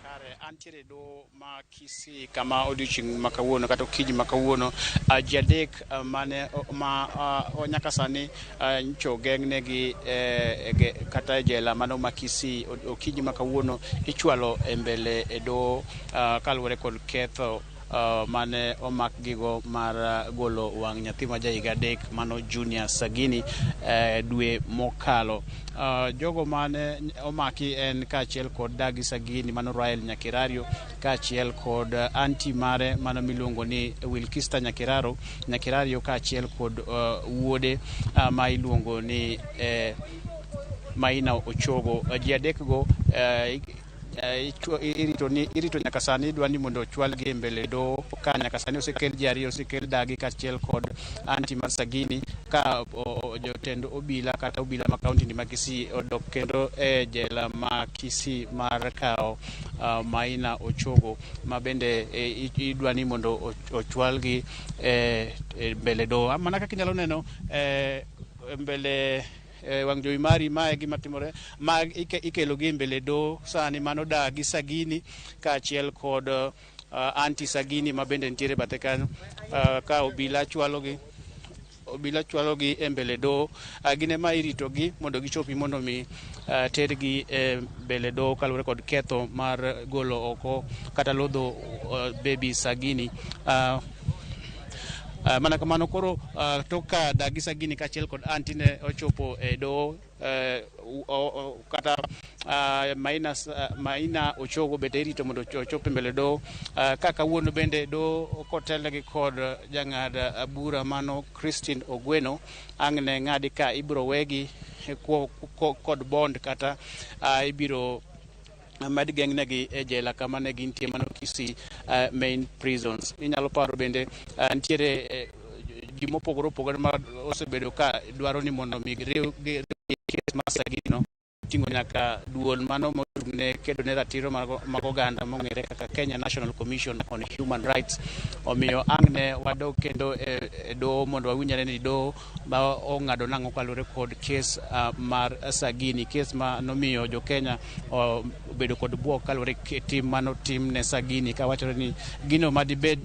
Kare antiere doho ma Kisii kama odiochieng' ma kawuono kata okinyi ma kawuono, ji adek mane ma nyaka sani nyocha ogeng'negi kata e jela mano ma Kisii, okinyi ma kawuono ichwalo e mbele e doho kaluwore kod ketho mane omakgigo mar golo wang' nyathi ma ja higa 3 mano Junior Sagini dwe mokalo. Jogo mane omaki en kaachiel kod dagi Sagini mano Rael Nyakerario, kaachiel kod anti mare mano miluongo ni Wilkista Nyakerario, kaachiel kod wuode ma iluongo ni Maina Ochogo. Ji adekgo irito nyaka sani, idwa ni mondo ochwalgi e mbele doho ka nyaka sani osekel ji ariyo, osekel dagi kaachiel kod anti mar Sagini, ka jotend obila kata obila ma kaunti ni ma Kisii odok kendo e jela ma Kisii mar kawo Maina Ochogo ma bende idwa ni mondo ochwalgi e mbele doho. Mana kaka inyalo neno mbele wang' jowi mari, mae gima timore ma ikelo gi e mbele doho sani, mano dagi Sagini kaachiel kod anti Sagini ma bende nitiere bathe kanyo, ka obila chwalogi, obila chwalogi e mbele doho. Gin ema iritogi mondo gichopi mondo mi tergi e mbele doho kaluwore kod ketho mar golo oko kata lodho baby Sagini. Mana kamano koro, tok ka dagi Sagini kaachiel kod anti ne ochopo e doho, kata Maina Ochogo bende irito mondo ochop e mbele doho. Ka kawuono bende doho kotelnegi kod jang'ad bura mano Christine Ogweno ang' ne ng'adi ka ibiro wegi kod bond kata ibiro med geng'negi e jela kama ne gintie mano Kisii main prisons. Inyalo paro bende nitiere ji mopogore opogore ma osebedo ka dwaro ni mondo mi riw kes mar Sagini no, oting'o nyaka duol mano mochung' ne kedo ne ratiro mag oganda mong'ere kaka Kenya National Commission on Human Rights. Omiyo ang' ne wadog kendo e doho mondo wawinj ane ni doho ma ong'ado nang'o kaluwore kod kes mar Sagini, kes ma nomiyo jo Kenya obedo kod bwok kaluwore tim manotim ne Sagini, kawachore ni gino madibed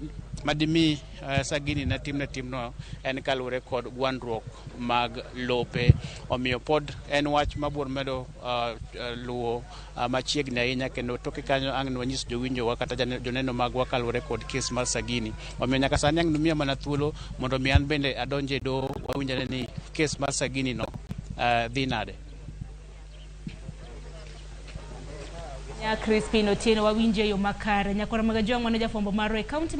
madimi Sagini ne timne timno en kaluwore kod gwandruok mag lope. Omiyo pod en wach mabiro medo luwo machiegni ahinya, kendo toke kanyo ang' ne wanyis jowinjowa kata joneno magwa kaluwore kod kes mar Sagini. Omiyo nyaka sani ang' numiya mana thuolo mondo mi an bende adonje e doho wawinj ane ni kes mar Sagini no dhi nade. Nya Crispin Otieno, wawinje yo makare. Nyakwara Magajwang' mano jafwambo marwa e kaunti.